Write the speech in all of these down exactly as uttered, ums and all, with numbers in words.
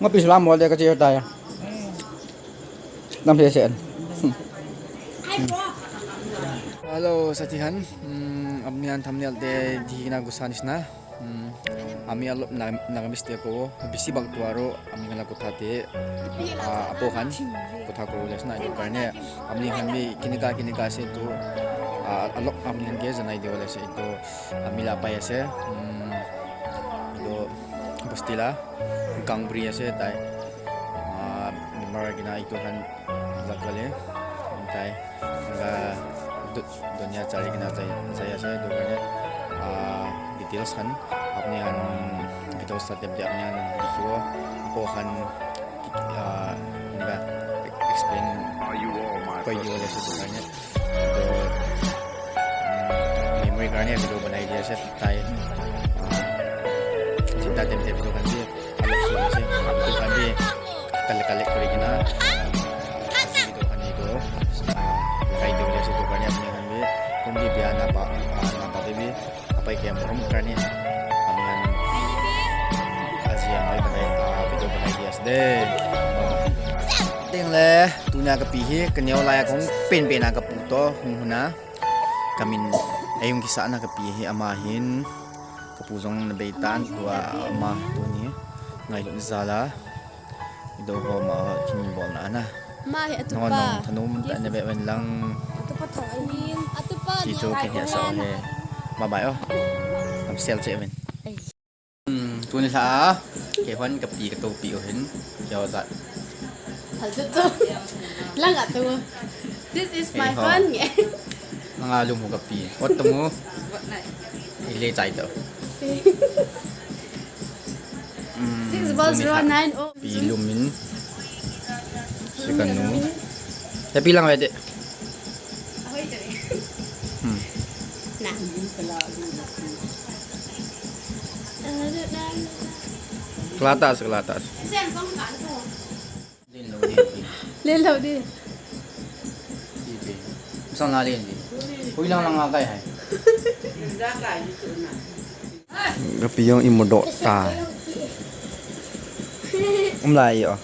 Ngo pi sala mo de ka chi ta ya. Nam se se. Hello, sati han. Hmm, apni han thumbnail te di na gusa nisna. Hmm, ami alo na, na mistake ko. Bisi bak tu aro, ami ngala kotha te. Ah, apo khan. Kotha ko le sna yo karne. Apni han mi kinika kinika se tu. Ah, alok apni han ke janai de wala se tu. Ami la pa ya se. Hmm, itu bustila. Gangbri ase tai. Ah, Myanmar kina itu khan zakale. Tai. Ga du-, dunia chari kina jai, jai ase itu khan. Ah, details khan. Apni khan video start dem de apni khan video. Apo khan, ah, nika explain. Koi di wala se itu khan. To, um, memory karne video banai diya ase tai. Ah, chinta tem tem video khan bhi alak su ase. Video khan bhi kal-, collect kori kena. Ah, video khan bhi to, ah, lagai diya ase to karne apni khan bhi. Kon bhi biya na pa, ah, na pa bhi. Apai ke morom karne. Apni khan aji amai banai, ah, video banai diya ase de. Ding le, tunia kapi hi, kaneo lai a kong pen pen a kapu to, hung huna. Kamin, ayung kisa na kapi hi, ama hin, kapu jong na beitan, tua ama tuni, ngailut jal a, ido ho ma, kin bol na na. Ma hi atupa. Nong, nong, thanum ta na be wen lang. Atupa thong ahin, atupa. Ti chu neo ken hi a sa he. Bye bye o. Am sel che wen. Ei. Hmm, tuni lha a, kei hon kapi katopi u hin, kei ho jat. Hal tu tu. Lang a tu. This is my fun. Lang a lum ho kapi. Ot tu mu. Ile chai tu. Hmm, six one zero nine oh. Pi lum in. Sikanu. Happy lang wede. Hmm. Nah. Kelatas, kelatas. Len lou di. Masang na len di. Hui lang lang akai hai. Kapi jong imu doh ta. Um lai o.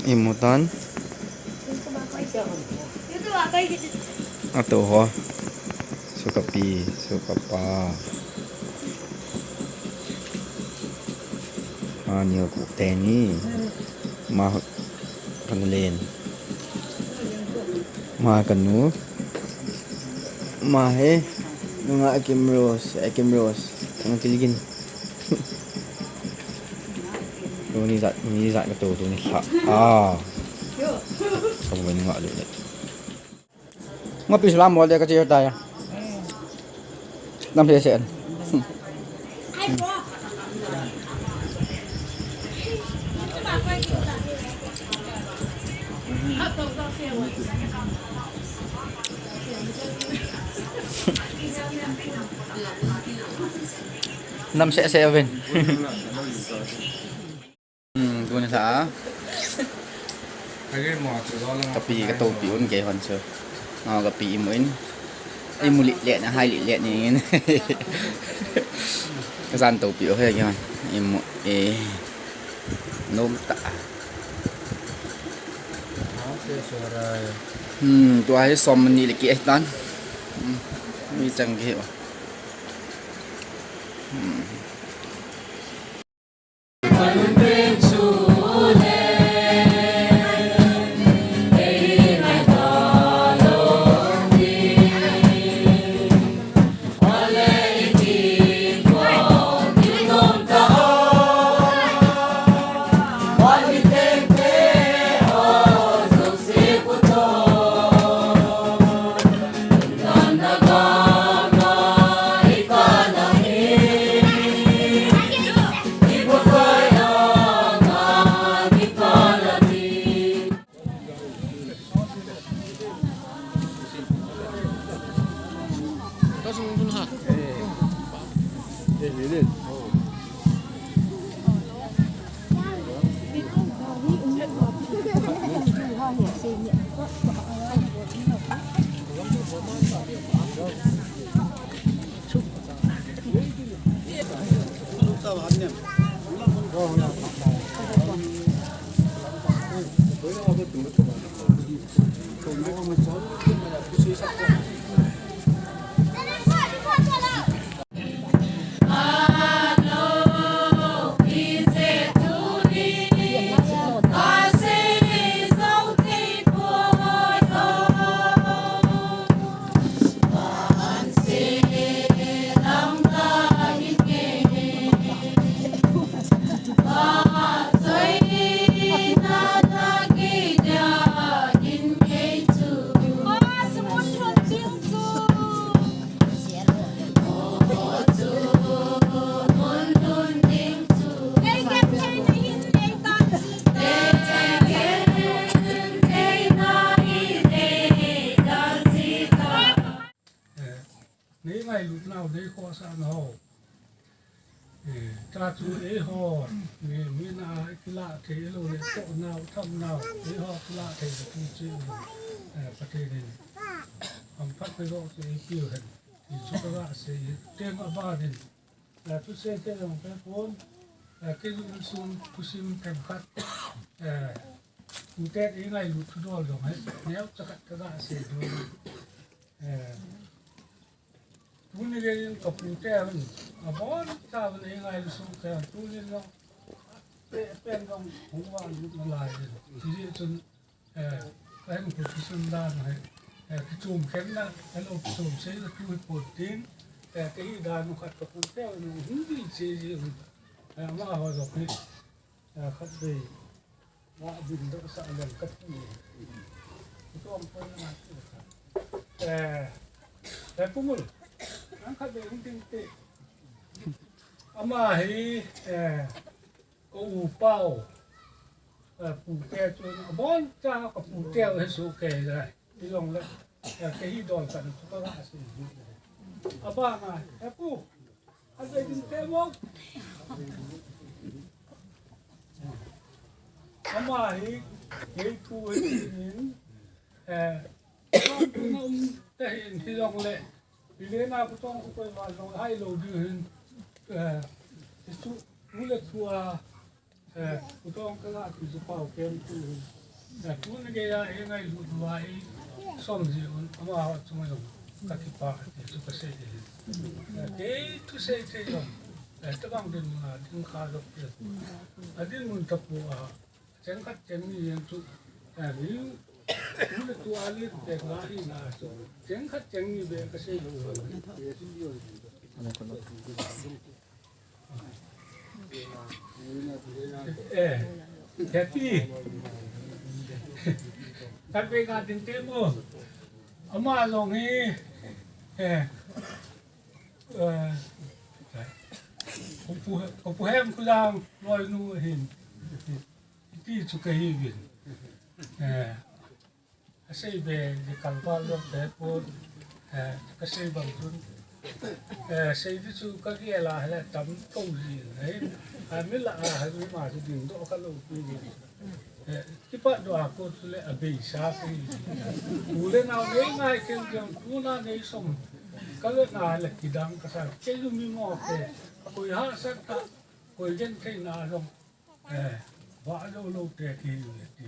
Imu tan. Atu ho. Su kapi, su kapa. Ani ku teni. Ma kanu len. Ma kanu. Ma he. Nunga Akim Rose, Akim Rose. Nunga Kilgin. Tuni jat, tuni jat katu, tuni lha. Ah. Kamu nunga lu le. Ngo pi sala mo de ka chi ta ya. Nam se se. Nam se se ven. Hmm, tuni lha a. Kapi katopi un kei hon chu. Aw, kapi imu in. Imu lih leh na, hai lih leh ni in. Ka jan topi o he kiman. Imu e. Nom ta. Hmm, tua hi som ni le ki e tan. Hmm, mi chang ki o. Hmm. Nei ngailut nau, nei khohsah nau. Eh, ta chu eiho, mi, mi na kilah thei lou le, toh nau, tham nau, eiho kilah thei le tu che, eh, Pathen in hamphat pe lou chu eipiu hen. Ti chu ka ga sei, tem a ba den. Eh, tu sei te long pe pon, eh, kei lu sum, tu sim tem khat. Eh, tu te ei ngailut thu dol long he, neo cha khat ka ga sei dol. Eh, Tuni gei in ka pute un, abon chan ei ngailu soh kei, tuni jong, pe, pen jong, hung vang lut nalai in. Hijeh chun, eh, ka hin kut kisun dan hi, eh, kichom khen na, hello, kichom sei na tu hi pon tin, eh, ka hi dan u khat ka pute un, hung ding sei ji un, eh, amaho jong hi, eh, khat vei. Nga din doh sah leng ka ti. Ito ang pon na ti ka. Eh, eh, Pu Ngul. Ang khat vei hung ding te. Ama hi, eh, ka u pau. Eh, pute chun, abon cha ka pute u hi soh kei lai. Ilong le, eh, ka hi dol kan chu ka ga sei. Aba ma, eh, Pu. Adei ding te mo. Ama hi, kei pu hi in, eh, na um te hin hilong le, ile na ku tong ku koi ma long hai lo ding hin, eh, chu, u le chu a, eh, ku tong ka la ku chu pau kem tu hin. Eh, tuni gei a, eh, ngailut uva, eh, som ji un, amaho chunga jong ka kipah ti chu ka sei e. Eh, kei thusei thei jong, eh, tabang dinmun a ding kha jong ti. A dinmun tapou a, cheng khat cheng ni jeng chu, eh, mi, tu le tu a le te la hi na chu. Cheng khat cheng ni be ka sei lou. Eh, Happy. Khat vei nga ding te mo. Ama jong hi, eh, eh, ka pu, ka pu Hemkholang loinu ahin. Iti chu ka hi uvin. Eh, Asei be, di kalpal lom be pon, eh, ka sei bang chun. Eh, sei di chu ka gel a, hele tam to ji, eh. A mi la a, ha mi ma chu ding doh ka lou pi ni. Eh, kipat doh a ko chu le a beisa kei. U le nau nei ngai kei jong tuna nei som. Ka le na le kidang ka sa. Kei ju mi mo te. A koi hahsat ta. Koi gen kei na jong. Eh, va lo lo te kei le ti.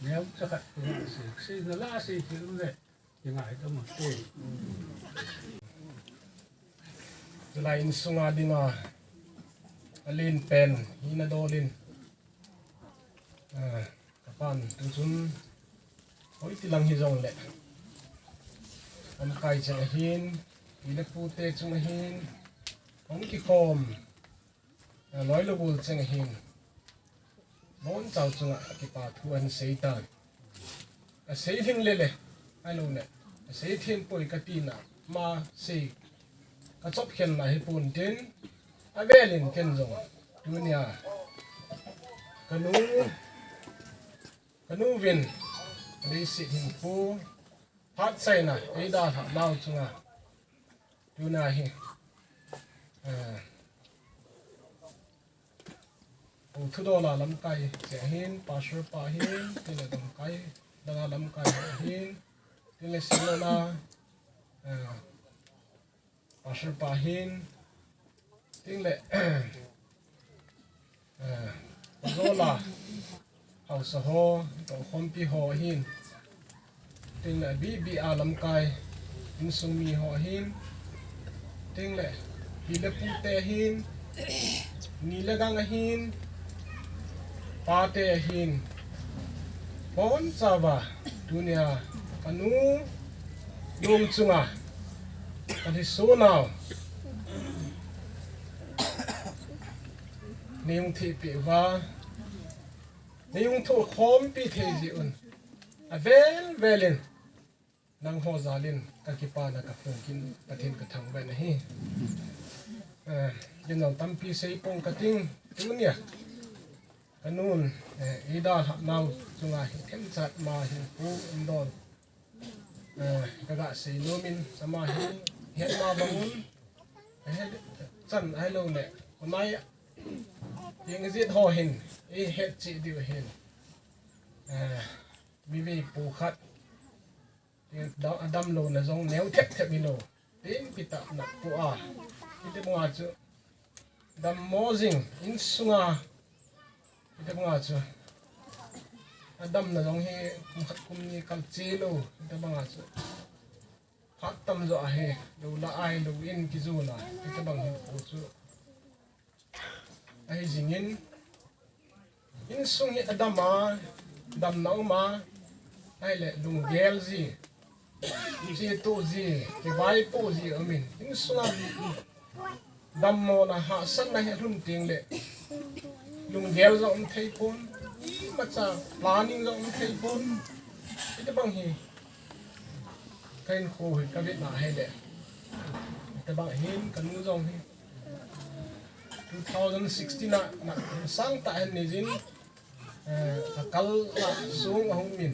Neo cha khat ko se. Se na la se kei le. Kingai ka mo te. Tulai insunga dinga alen pen hina dolin. Ah, kapan tuchun hoi tilang hi jong le. Lamkai cheng ahin, pi le pute chung ahin, hong kikhom. A loi le gol cheng ahin. Bonchau chunga kipa thu ahin sei tan. A sei hing le le. Ahilou le. A sei thim poi ka tina. Ma sei. Ka chop khen na hi pon tin. A velin ken jong. Tunia. Ka nu. Ka nu vin. Leiset hin pu. Phat chaina. Ei dalha nau chunga. Tuna hi. Ah. Pu thu dola lamkai, che hin, pastor pa hin, tile lamkai, danga lamkai hin, tile singona, ah, pastor pa hin, tile, ah, dola, hausa ho, to khompi ho hin, Ting le B B A lamkai insung mi ho ahin. Ting le pi le pute ahin. Ni le gang ahin. Pate ahin. Bonchauva tunia kanu lung chunga kani sunau. Neiung thipeh uva. Neiung thokhompi thei jeh un. Avel velin. Nangho jalin kakipana kaphung kit Pathen kathangvah in ahi. Eh, ken jong tampi seipong kating tunia. Kanun, eh, eidalhah nau chunga hi themchat ma hi pu indol. Eh, kaga seinom in ama hi hetna bangun. Eh, chan ahilou le. Amai, jing ijat ho hin, ihet cheh diu hin. Eh, mi veipo khat. Dam, damlouna jong neo thep thep hilou. Tin kitah nat pu a. Hiti banga chu. Dammo jing, insunga. Hiti banga chu. Adamna jong hi kum khat kum ni kal cheh lou. Hiti banga chu. Phat tamjo ahi. Lou la ai lou in kijona. Hiti bang hi pu chu. Ahi jingin, insung hi adama, damna uma, ahile lunggel ji, chetoh ji, kivaipoh ji umin, insunga dammona hahsatna hi alhun tengle, lunggel jong um thei pon, imacha planning jong um thei pon, hiti bang hi, kahinkho hi kavetna ahile, hiti bang hin kanu jong hi. Two thousand sixteen a, na, sangtah hin neijin, eh, kakal a song ahung min.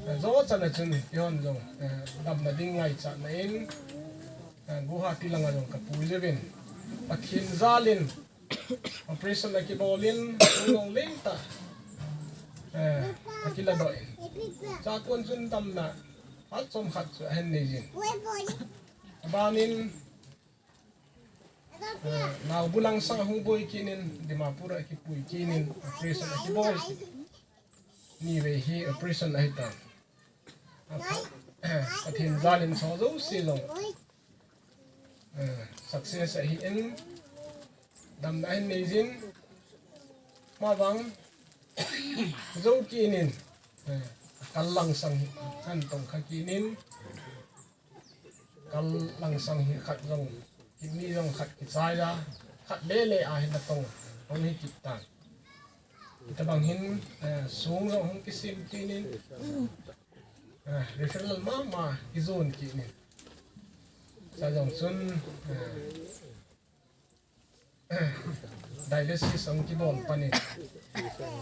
Eh, jo chan a chun, ihon jong, eh, damna ding ngaichatna in, eh, Guwahati langa jong kapui jeh uvin. Pathen jalin, operation akibolin, song jong lentah, eh, akiladoh in. Chakon chun damna, hat chom khat chu ahin neijin. Abanin, Eh, Naobu langsang ahung boi kit in, Dimapur a kipui kit in, operation akibol. Nivei hi operation ahitan. Apa, Pathen jalin so jouse jong. Eh, success ahin, damna ahin neijin. Mavang, jou kit in. Eh, kal langsang hi, kan tong kha kit in. Kal langsang hi khat jong, kidney jong khat kichai a, khat lele a hin atong, hung hi kit tan. Hitabang hin, eh, song jong hung kisem kit in, eh, referral mama kijon kit in. Chua jong chun, eh, Dialysis ahung kibol pan in.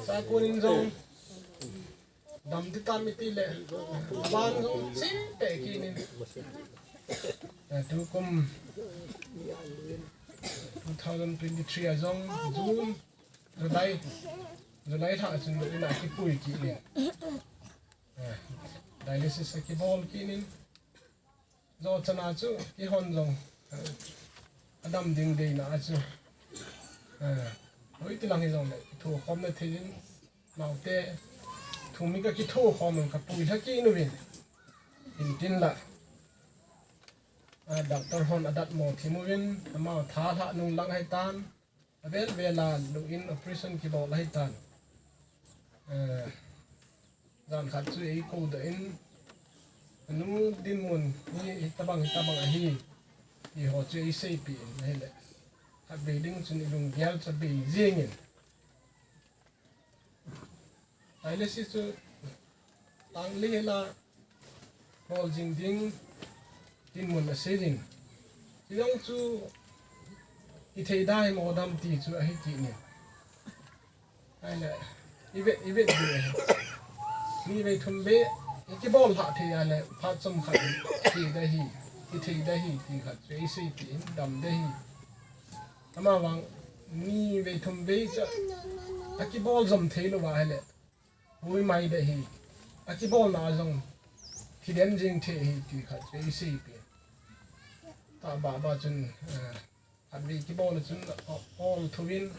Chua kon in jong dam ding tam iti le, aban jong chim peh kit in. Eh, tukum two thousand twenty-three a jong June, July, July lha chun lut in akipui kit in. Eh, dialysis akibol kit in. Jou chana chu kihon jong, eh, adam ding deina a chu, eh, hoiti lang hijongle kithokhomna thei in, naote thu mi kakithokhom in kapui lha kit uvin. Hintin la, ah, doctor hon adatmo thim uvin, ama tha lha nung lang ahitan, avel vel a lut in operation kibol ahitan. Eh, jan khat chu eikou doh in, anu dinmun hi, hitabang, hitabang ahi, ti ho chu eiseipeh in ahile, khatvei ding chun ilunggel chu abei jeng in. Dialysis chu tang le la bol jing ding dinmun asei jing. Chujong chu ithei da him odam ti chu ahi kit in. Ahile, ivet, ivet ding ahi. Ni vei thum vei, ikibol lha thei a le, phat chomkhat, ithei da hi, ithei da hi, ti khat chu eiseipeh in, dam da hi. Amavang, ni vei thum vei chu, akibol jom thei lou va ahile, boi mai da hi. Akibolna jong, thi den jing thei hi, ti khat chu eiseipeh in. Tabang bang chun, eh, khatvei kibol chun, o-, ol thuvin,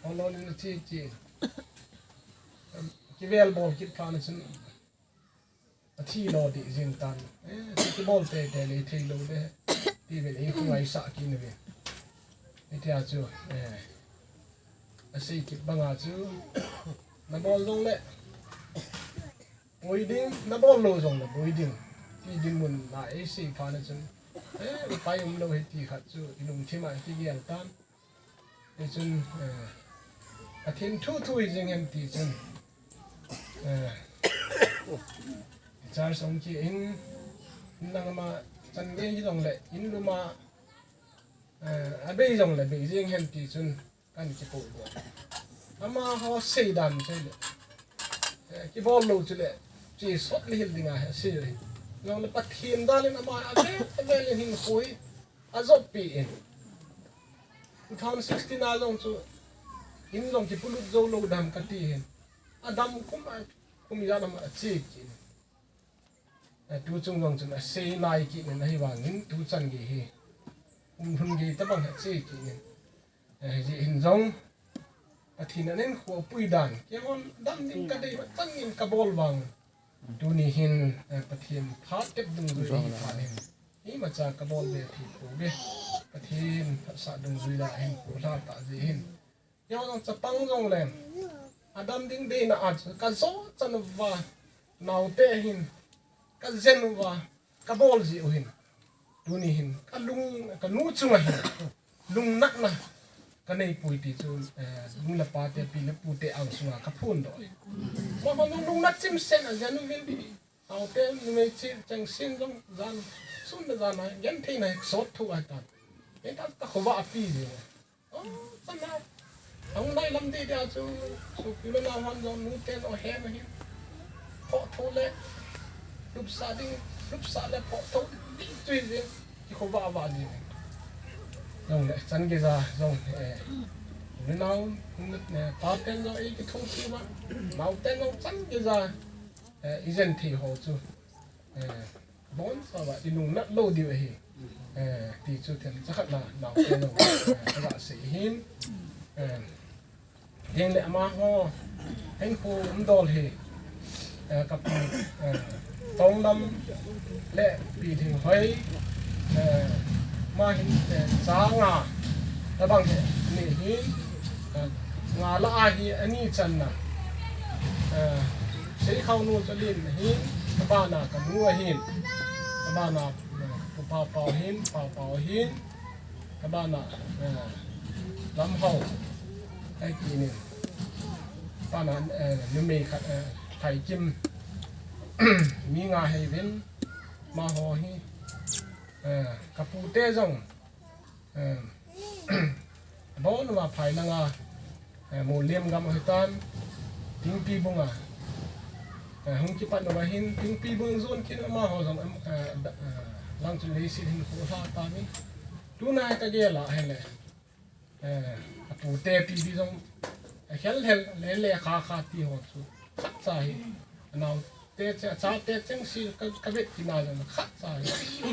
ol ol in ache che. Kivel bol kit phat chun, athi lo ding jeng tan. Eh, kibol teitei le thei lou le. Ti vel in khu ngaisah kit uve. Hitia chu, eh, asei kit banga chu, nabol jongle boi ding, nabol lou jongle boi ding, ti dinmun a eisei phat chun, eh, upai umlou ahi ti khat chu ilungthim a kigel tan. Hichun, eh, Pathen thu thu hi jeng hen ti chun, eh, church hung kit in, in lang ama chan gei hijongle, in lum a, eh, abei jongle bei jeng hen ti chun, kan kipoh doh. Amaho seidan chu le, eh, kibol lou chule, che sot le hil ding ahi, asei ahi. Jongle Pathen dalin ama avel avel in hinkho hi ajoppi in. Two thousand sixteen a jong chu, in jong kipolut jou lou dam kati hin. Adam kum a, kum ijat ham ache kit in. Eh, tuchung jong chun asei nai kit in ahivangin tuchan gei hi. Kum lhun gei tabang ache kit in. Eh, hijeh hin jong, Pathen in ahinkho apui dan, keihon dam ding kadei, chan in kabol vang. Tuni hin, eh, Pathen phat tep dungjui hi phat hin. Imacha kabol be thei pouve. Pathen phatsah dungjui la hin, kho lha ta jeh hin. Keihon jong chapang jongle, adam ding deina a chu, kajo chan uva, naote hin, kajen uva, kabol jiu hin. Tuni hin, kalung, kanu chunga hin, lungnatna kanei poi ti chu, eh, nu le pate, pi le pute angsunga kaphondoh. Amaho jong lungnat chimsen a jen uvin. Naote, numei cheh, chengse jong jan, sun le jan a, gentheina sot thou ahitan. Hitia kakhovah api jing. Oh, sana. Ahung nai lam ding dia chu, sopi le nao hon jong nute jong ahem ahi. Phoh tho le, lupsah ding, lupsah le phoh tho ding chu hi jeng, kikhovah vah jing. Jongle, chan geija jong, eh, nu le nao, eh, paten jong eikithopi uva, naoten jong chan geija, eh, ijen thei ho chu, eh, Bonchauva ilungnat lou diu ahi. Eh, ti chu themcha khat na, naote jong, eh, kaga sei hin. Eh, ding le amaho, hinkho umdol hi. Eh, kapu, eh, Tonglam le Pi Lhinghoi, eh, ama hin, eh, cha nga, tabang hi, ani hin, eh, nga lah a hi, ani channa. Eh, Seikhounu Cholin ahin, abana kanu ahin, abana, eh, Pu Paopao ahin, Paopao ahin, abana, eh, Lamhao, ahi kit in, abana, eh, numei khat, eh, Thaikim, mi nga ahiuvin, amaho hi, eh, kapute jong, eh, abon uva phai langa, eh, Molem gam ahitan, Tingpibung a, eh, hung kipat uva hin, Tingpibung jon kit in amaho jong, eh, da-, eh, lang chun leiset hin kho lha tauvin. Tuna kagel a ahile, eh, apute pi di jong, Ahel hel, le le kha kha ti ho chu. Khat cha hi. Anao te che, cha te cheng si ka, ka vet kina jong khat cha hi.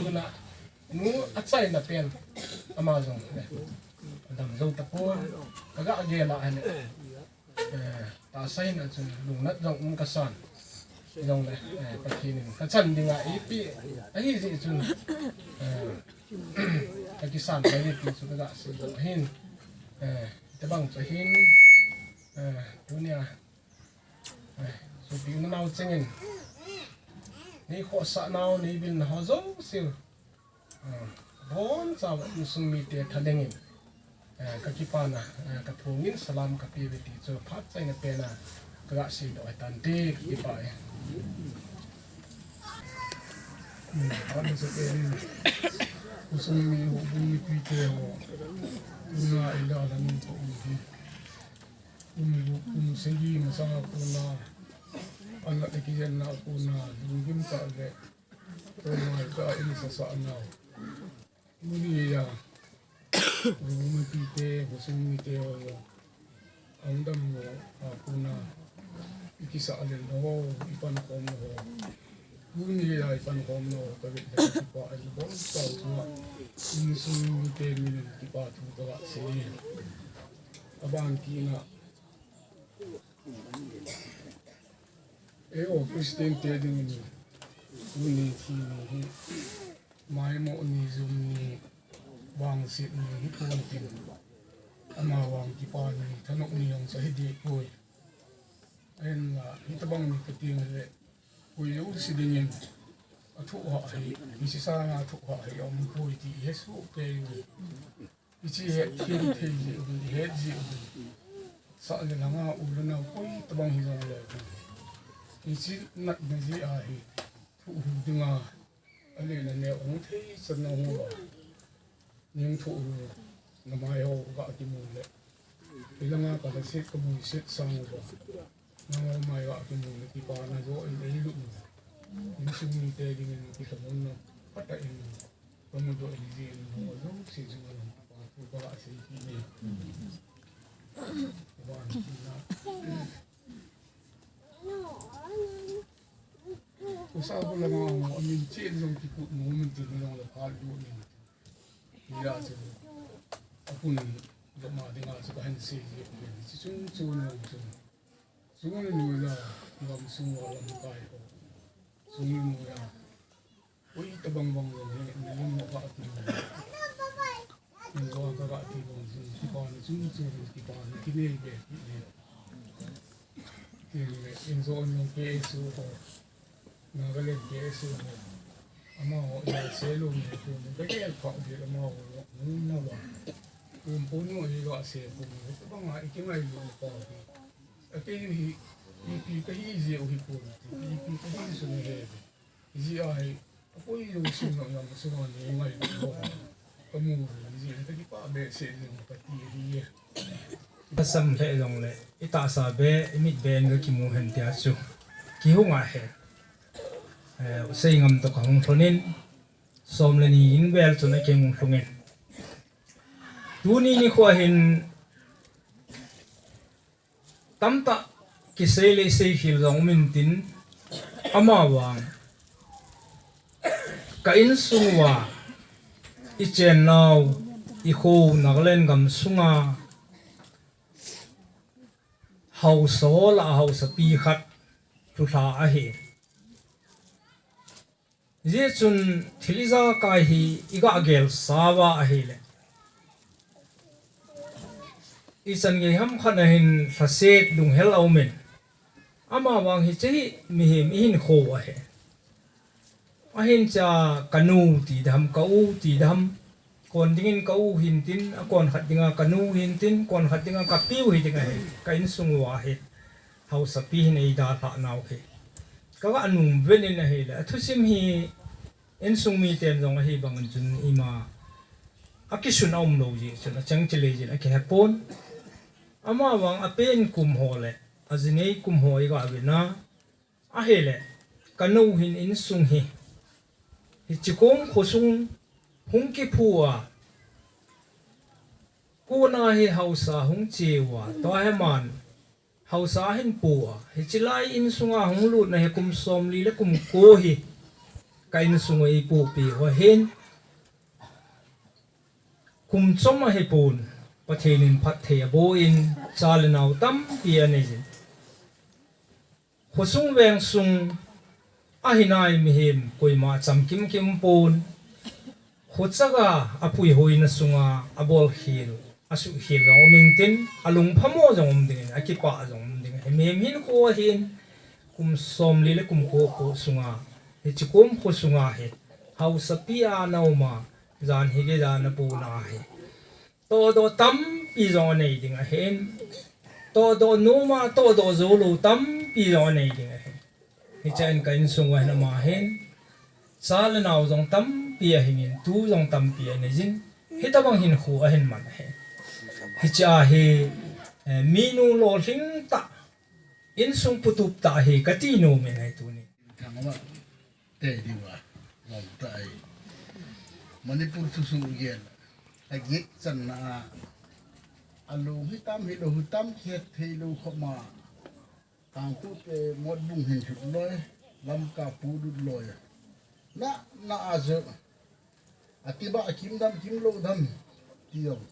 Tuna nu achaina pen ama jong le. Adam jo tapon. Ka ga gel a le. Eh, tahsa in a chun lungnat jong um kasan. Jong le, eh, Pathen in kachan dinga eipeh ahi jeh chun, eh, ka kisan pai ti chu ka ga sei jong ahin. Eh, tabang chu ahin, eh, tunia, eh, sopi u nao chengin, nei khohsah nau, nei bilna ho jouse, ah, boncha insung mite thalengin, eh, ka kipana, eh, ka phungin salam ka pe uve ti chu phat chaina pena ka ga seidoh ahi tante, ka kipah e. Hmm, phat masa penin, insung mi ho, insung mipite ho, tuna i dalhan in ka um hi. Kum, kum sagi masanga kona, ana le kijenna kona, lunggim tah le, tongai tah in sasah nau. Tuni a, insung mipite, insung mite ho, ang dam ho, a kona, i kisah le ho, i pankhom le ho. Tuni a i pankhom le ho, ka vet le ka kipah a, i bol tau tua. Insung mite min in kipa thu ka ga sei. Aban kit na, eiho Christian te dingin, tuni thi ni hi, maimo ni, jum ni, vangset ni hi pon tin. Ama vang kipa ni, thanop ni jong chu ahi deh poi. Ahinla, hitabang ni kati le, koi jouse dingin, athoh hah hi, hiche sanga athoh hah hi, aum poi ti, i hesoh kei u. Hiche hi, thil thei jeh u, het jeh u. Sah le lhanga u le nao koi tabang hijong le. Hiche natna jeh a hi, thoh u dinga, ale na neo hung thei chan na hu a. Ning thoh u, na mai ho ga kimu le. Hilanga ka lhaset ka muiset sang u a. Nangho mai a kimu le kipana jo in eilut u. Insung mite dingin kithomun na phatah in kamudoh in jin ho jouse chunga kipa thu ka sei kit e. Aban kit na. Khosa ko lama ho, amin chen jong kikut nom in tin jong le phat lut in. Hia chu. Apun joma dinga chu kahin sei jeh in. Hiche chung chung jong chu. Sung le noi la, gamsung uva lamkai ho. Sung le noi a. Koi tabang bang jong hi, nilum mo ka ti mo. Injo ka ga ti bang jong, kipana chung chung, kipana kinei be ti le. Tin le, injo jong K S U ho. Nagaland K S U ho. Amaho, ya se lo ni tu, ka ke pha di amaho, na wa. Kum ponu i ga se kum, tabang a i kingai lo pa di. Akei hi, ipi kahi jeh u hipon, ipi kahi jeh u hi. Ijeh a hi, akoi jong sim jong jam sunga nei ngai lou ho. Kamu jeh a kakipah behseh jing kati ahi e. Kasam lheh jongle, itahsa be, imit be in kakimu hen tia chu. Kihung ahi. Eh, sei ngam toh kahung lhon in, som le ni in vel chun akihung lhung in. Tuni nikho hin, tamtah kisei le seikhel jong um intin, amavang ka insung uva i chennau, i kho Nagaland gam sunga haosa ho lah a haosapi khat lhulha ahi. Hijeh chun thil ijakai hi i gah gel sauva ahile, ichan gei ham khat a hin lhaset lunghel a um in, amavang hiche hi mihem i hinkho ahi. Ahin cha ka nu ti dam, ka u ti dam, kon dingin ka u hintin, a kon khat dinga ka nu hintin, kon khat dinga ka pi u hi ding ahi, ka insung uva hi. Haosapi hin eidalhah nau hi. Ka gah nung ven in ahile, a thusim hi insung miten jong ahi bangin chun ima akisun a um lou jeh chun, achang chilei jin akihe pon. Amavang apen kum ho le, ajinei kum ho i gah ven a, ahile, ka nu hin insung hi, hiche kom khosung hung kiphu a, kona hi haosa hung che uva, tua hi man, Haosa hin pu a, hiche lai insunga hung lutna hi kum somli le kum ko hi ka insunga eipupi ho hin, kum chom ahi pon, Pathen in phatthei aboh in, cha le nao tampi anei jin. Khosung vengsung ahinai mihem koima chamkim kim pon, khochaga apuihoina sunga abolkhel, asuhkhel jong um intin, alungphamo jong um dingin, akipah jong um ding ahi. Mihem hinkho ahin, kum somli le kum ko ko sunga, hiche kom kho sunga hi, haosapi a na um a, jan hi gei jan a puna hi. Tohdoh tampi jong anei ding ahin. Tohdoh noma, tohdoh joulou tampi jong anei ding ahin. Hiche a in ka insung uva hin ama hin, cha le nao jong tampi ahingin, tu jong tampi anei jin. Hitabang hinkho ahin man ahi. Hiche a hi, eh, minu lolhing tah, insung putup tah hi kati nom in ahi tuni. Te diu a, lom ta ai. Manipur thusoh gel. Agit channa a. Alung hitam hilou hitam kihet theilou khop ma. Tangkhul te Motbung hin lhut loi. Lamka pu lut loi. Na, na a jo. Ati ba kim dam kim lou dam. Ti jong.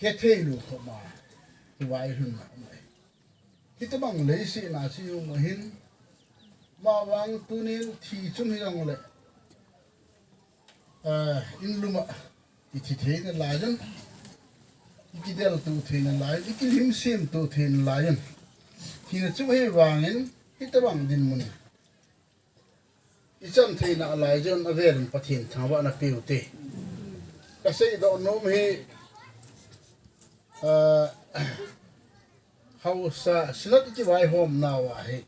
Kithei lou khop ma, kivai lhunna um e. Hitabang leiset a chu um ahin, amavang tunin thi chun hijongle, eh, in lum a, ithi theina lai jong, ikidel to theina lai jong, ikilim sem to theina lai jong. Thina chu hi vangin, hitabang dinmun ichan theina a lai jong avel in Pathen thangvahna pe u te. Kasei doh nom hi, ah, haosa Synod ikivaihom nauva hi.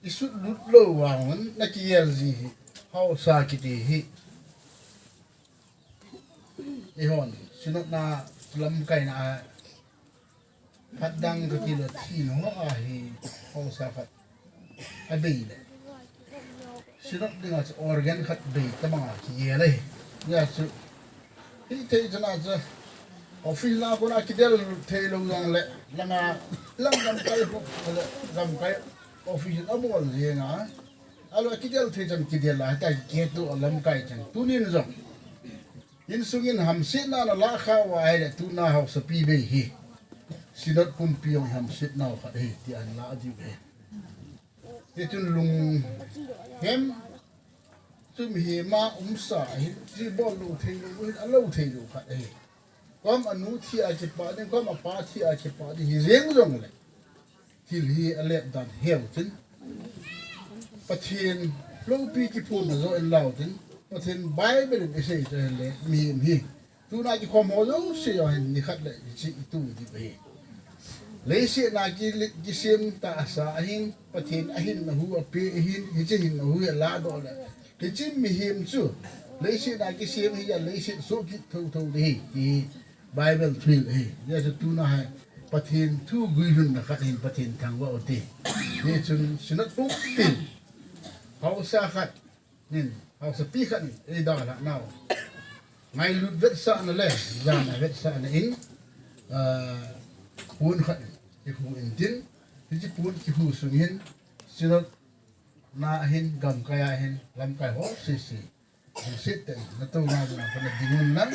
Isut lut lou vangin nakigel ji hi. Haosa kiti hi. Eihon, Synod na lamkaina a Phat dang kati le thina ho a hi haosa khat abei le. Synod dinga chu organ khat bei tabang a kigel e. Hijeh chun. Hithei chun a chu. Office na kona kidel theilou jongle. Langa lang lamkai ho. Lamkai office na bol jenga. Ahilou kidel thei chun kidel a. Hita kidel to lamkai chun. Tunin jong. Insung in hamsetna nalah khah uva ahile tuna haosapi bei hi. Synod pumpi jong hamsetnau khat ahi, ti ahin lah diu ahi. Hichun lunghem, chu mihem a umsa ahi, chu bol lou theilou, alou theilou khat ahi. Kom anu thi a kipah ding, kom apa thi a kipah ding, hijeng jongle. Thil hi alet dan heu tin. Pathen loupi kiphonna joh in lau tin. Pathen Bible in isei chu ahile mihem hi. Tuna kikhom ho jouse jong hin nikhat le hiche itu ding ahi. Leiset na ki, kisem tahsa ahin, Pathen ahinna hu ape ahin, hiche hinna hu hi aladoh le. Hiche mihem chu, leiset na kisem hi a leiset soh kit thotho ding ahi, ti Bible thil ahi. Hijeh chun tuna hi, Pathen thu guilhunna khat hin Pathen thangvah u te. Hichun Synod pumpin, haosa khat nin, haosapi khat nin, eidalhah nau. Ngailut vetsahna le, jana vetsahna in, ah, pon khat in, kihu intin, hiche pon kihu sung hin, Synod na ahin, gamkai a ahin, lamkai ho sese. Hamset tah in, natouna ding a kana ding un lang.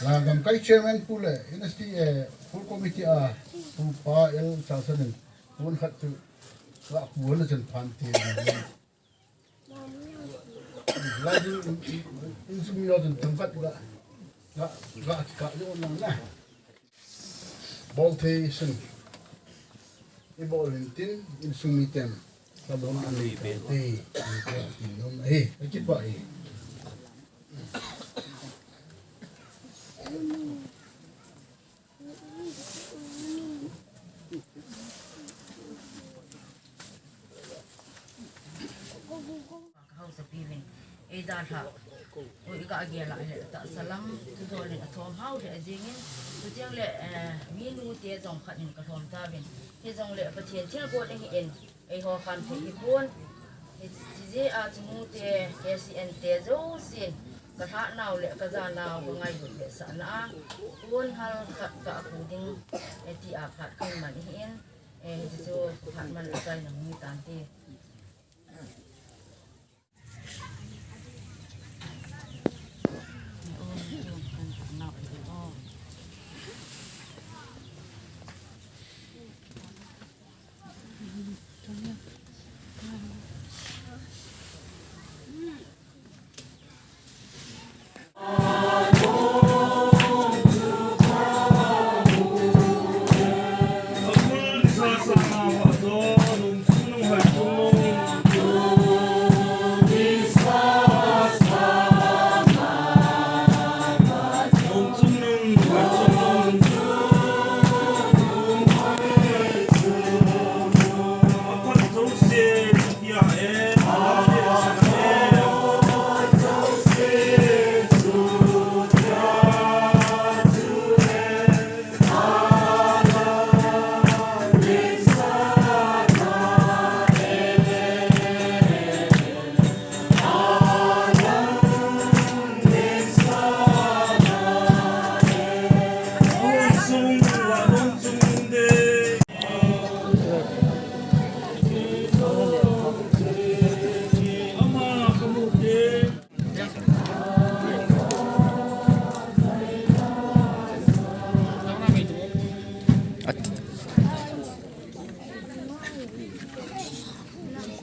La gamkai chairman pu le, N S T A, full committee a, pu pa L Charlson in, pon khat chu, la pu na chan phan te. La ding, in, in, insung mi lo chun themkhat la, la, la, ka lo lang na. Bol thei sun. Ibol intin, insung miten. Sabon ani pe te, ni pe tin nom ahi, akipah ahi. Ka haosapi uvin, eidalhah u, iga gel a le tahsa lam thudol in athom hao lheh jengin, chuteng le, eh, minu te jong khat in kalhom tauvin, hijongle Pathen thilgon ahin, eiho khamthei hipon, hijeh a chu nute, K C N te jousen, kalhah nau le kaja nau kangailut vetsahna a, pon hal khat kaku ding, eh, ti a phat kahin man ahin, Eh, hichu phat man le chai nang ni tan ti.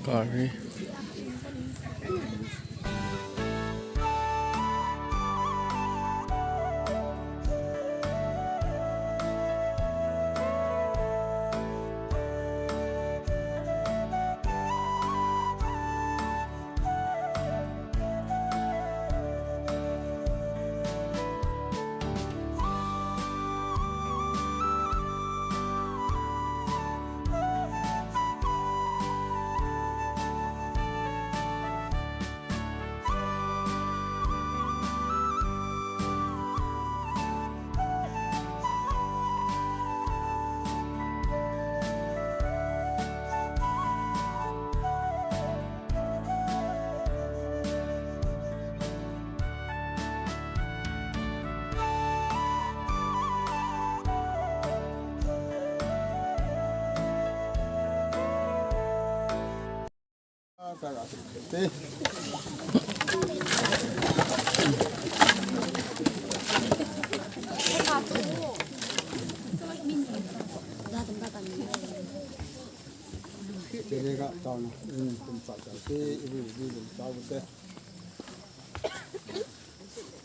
Curry.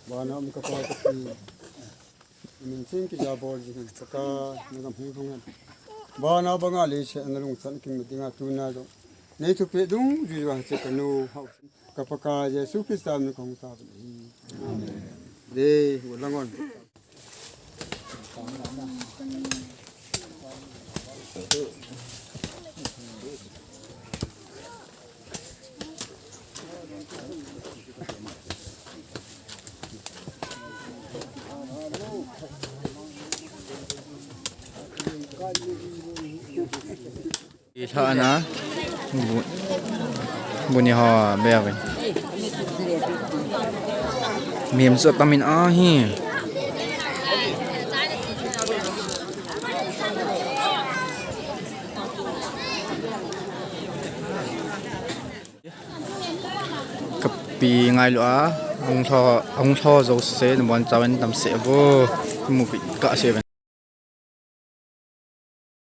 Vana um ka Pa ka Pi. Min ching kija bol jing hen, Pakai, na gam hung hung hen. Vana banga leiset a na lungchan king me dinga tuna jong nei thupeh dungjui vang che ka nu hau. Ka Pakai Jesu Christa min ka hung ta ven ahi. Amen. Dei, u langon. Ithana bu-, buni ho be ave. Mim so tamin ahi. Ka Pi ngailu a, ahung lho, ahung lho jouse, nabon chauvin damsel vo, mupi kase ven.